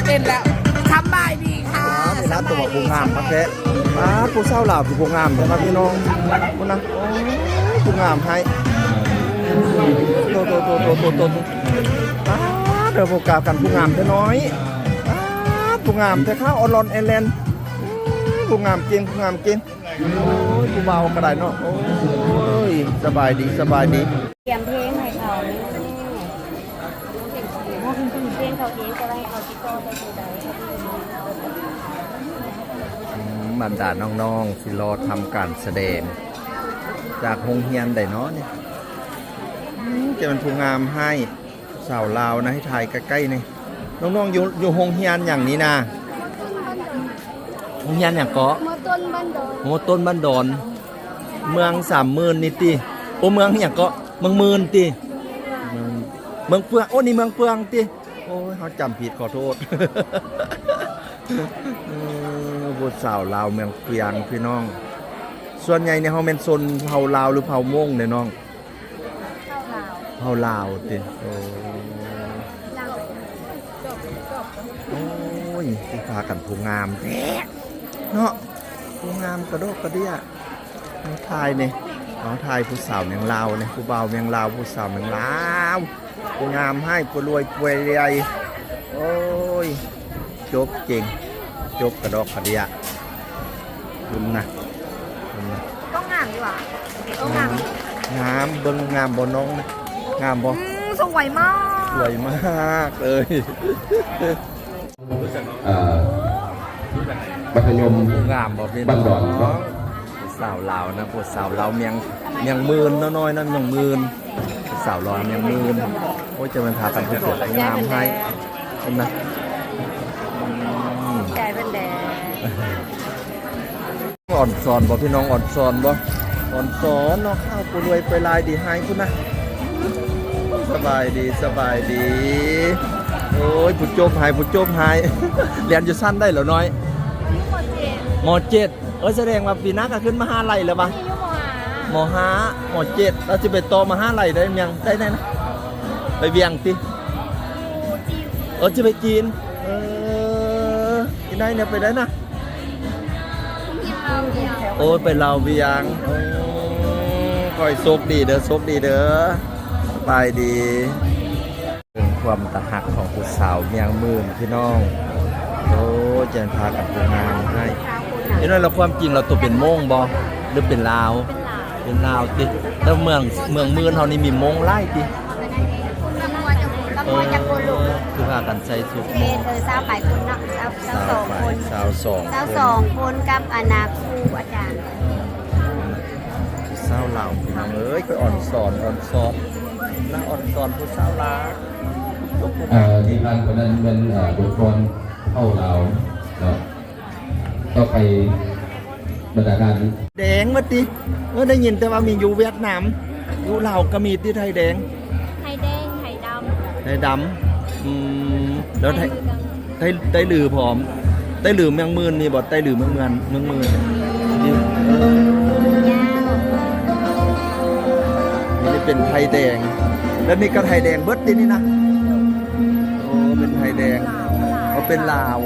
ເປັນແລ້ວ ສຳບາຍດີຄ່ະ. ອ້າວ ເວລາຕົວຜູ້ງາມມາແທ້. ປາດ ຜູ້ສາວລາວຄືຜູ້ງາມແທ້ວ່າພີ່ນ້ອງ. ພຸ້ນນະ ໂອ້ຍ ຜູ້ງາມໃຫ້. ໂຕໆໆໆໆ ປາດ ເດີ ໂຟກັສກັນ ຜູ້ງາມແທ້ນ້ອຍ. ປາດ ຜູ້ງາມແທ້ຄ່ະ ອ່ອນລອນແອນແລນ. ອືມ ຜູ້ງາມເກັ່ງ ຜູ້ງາມເກັ່ງ. ໂອ້ຍ ຜູ້ບ່າວກໍໄດ້ເນາະ. ໂອ້ຍ ສະບາຍດີ ສະບາຍດີ. ຕຽມເພງໃຫ້ເຂົານີ້ ເພງເຂົາເອງ ແຕ່ວ່າໃຫ້ເຂົາຕິດຕໍ່ໄປເທື່ອໃດ. ອືມ ບັນດານ້ອງໆ ຊິລໍທຳການສະແດງຈາກໂຮງຮຽນໃດເນາະນີ້. ອືມ ຈະເປັນຜູ້ງາມໃຫ້ ສາວລາວນະ ໃຫ້ຖ່າຍໃກ້ໆ ນີ້. ນ້ອງໆ ຢູ່ ຢູ່ໂຮງຮຽນຫຍັງນີ້ນາ? ໂຮງຮຽນຫຍັງເກາະ? ມໍຕົ້ນບ້ານດອນ. ມໍຕົ້ນບ້ານດອນ ເມືອງສາມໝື່ນນີ້ຕິ? ໂອ ເມືອງຫຍັງເກາະ? ເມືອງໝື່ນຕິ? ເມືອງ ເມືອງເຟືອງ. ໂອ ນີ້ເມືອງເຟືອງຕິ? ໂອ້ຍ ເຮົາຈຳຜິດ ຂໍໂທດ. ເອີ ຜູ້ສາວລາວເມືອງເຟືອງ ພີ່ນ້ອງ. ສ່ວນໃຫຍ່ນີ້ເຮົາແມ່ນຊົນເຜົ່າລາວ ຫຼື ເຜົ່າມົ້ງເດ້ນ້ອງ? ເຜົ່າລາວ ເຜົ່າລາວຕິ? ໂອ້ ໂອ້ຍ ຄືພາກັນຜູ້ງາມແທ້ເນາະ ຜູ້ງາມກະໂດກກະເດຍ. ມາຖ່າຍນີ້ ເອົາ ຖ່າຍຜູ້ສາວແມງລາວນີ້ ຜູ້ບ່າວແມງລາວ ຜູ້ສາວແມງລາວ ຜູ້ງາມໃຫ້ ຜູ້ລວຍປ່ວຍໃຫຍ່. ໂອ້ຍ ຈົບເກັ່ງ ຈົບກະດອກກະເດຍ. ເບິ່ງນະ ເບິ່ງນະ ຕ້ອງງາມຢູ່ຫວາ? ຕ້ອງງາມ ງາມ. ເບິ່ງງາມບໍ່ນ້ອງນະ? ງາມບໍ່? ອືມ ສວຍມາກ ສວຍມາກເລີຍ. ເອີ ມັດທະຍົມ ງາມບໍ່ພີ່ນ້ອງ? ບ້ານດອນເນາະ ສາວລາວນະ ຜູ້ສາວລາວເມືອງ ເມືອງໝື່ນເນາະ ນ້ອຍນັ້ນເມືອງໝື່ນ ສາວລາວເມືອງໝື່ນ. ໂອ້ຍ ຈະແມ່ນພາກັນຜູ້ສວຍງາມໃຫ້ ເຫັນນະ. ອືມ ໃຈເພິ່ນແດ່. ອ່ອນສອນບໍ່ພີ່ນ້ອງ? ອ່ອນສອນບໍ່? ອ່ອນສອນເນາະ. ອ້າວ ຜູ້ລວຍໄປລາຍດີໃຫ້ພຸ້ນນະ. ສະບາຍດີ ສະບາຍດີ. ໂອ້ຍ ຜູ້ຈົບໃຫ້ ຜູ້ຈົບໃຫ້. ຮຽນຢູ່ຊັ້ນໃດແລ້ວນ້ອຍ? ມໍເຈັດ ມໍເຈັດ. ເອີ ສະແດງວ່າປີໜ້າກໍຂຶ້ນມະຫາໄລແລ້ວວະ? ມໍຫ້າ ມໍເຈັດ. ແລ້ວຊິໄປຕໍ່ມະຫາໄລໄດ້ຫຍັງ ໄດ້ໃນນະ? ໄປວຽງຕິ? ເອີ ຊິໄປຈີນ. ເອີ ອີໄນແນວໄປໄດ້ນະ? ໂອ້ຍ ໄປລາວວຽງ. ໂອ້ ຂໍໃຫ້ໂຊກດີເດີ ໂຊກດີເດີ. ສະບາຍດີ. ເບິ່ງຄວາມຕາຮັກຂອງຜູ້ສາວເມືອງໝື່ນພີ່ນ້ອງ. ໂອ້ ຈະພາກັນຜູ້ງາມໃຫ້. ເຫັນວ່າແລ້ວ ຄວາມຈິງແລ້ວໂຕເປັນມົ້ງບໍ່ ຫຼືເປັນລາວ? ເປັນລາວ ເປັນລາວຕິ? ແລ້ວເມືອງ ເມືອງໝື່ນເຮົານີ້ມີມົ້ງຫຼາຍຕິ? ເອີ ຄືພາກັນໃສ່ຊຸດມົ້ງ. ເອີ ຊາວປາຍຄົນເນາະ ຊາວ ຊາວສອງຄົນ ຊາວສອງ ຊາວສອງຄົນກັບອັນນາຄູອາຈານ. ສາວລາວພີ່ນ້ອງເອີຍ ຂ້ອຍອ່ອນສອນ ອ່ອນສອນ ລາວອ່ອນສອນຜູ້ສາວລາວ. ເອີ ທີ່ຜ່ານມານັ້ນແມ່ນ ເອີ ບົດກອນເຜົ່າລາວເນາະ. ຕໍ່ໄປບັນດາທ່ານ ແດງວ່າຕິ? ເອີ ໄດ້ຍິນແຕ່ວ່າມີຢູ່ຫວຽດນາມ ຢູ່ລາວກໍມີຕິ ໄທແດງ? ໄທແດງ ໄທດຳ ໄທດຳ. ອືມ ແລ້ວໄທ ໄທ ໄທລືພ້ອມ ໄທລືເມືອງໝື່ນມີບໍ່? ໄທລືເມືອງເມືອນ ເມືອງໝື່ນ ນີ້ເປັນໄທແດງ ແລ້ວນີ້ກໍໄທແດງເບິດຕິນີ້ນະ? ໂອ້ ເປັນໄທແດງ ເອົາ ເປັນລາວ.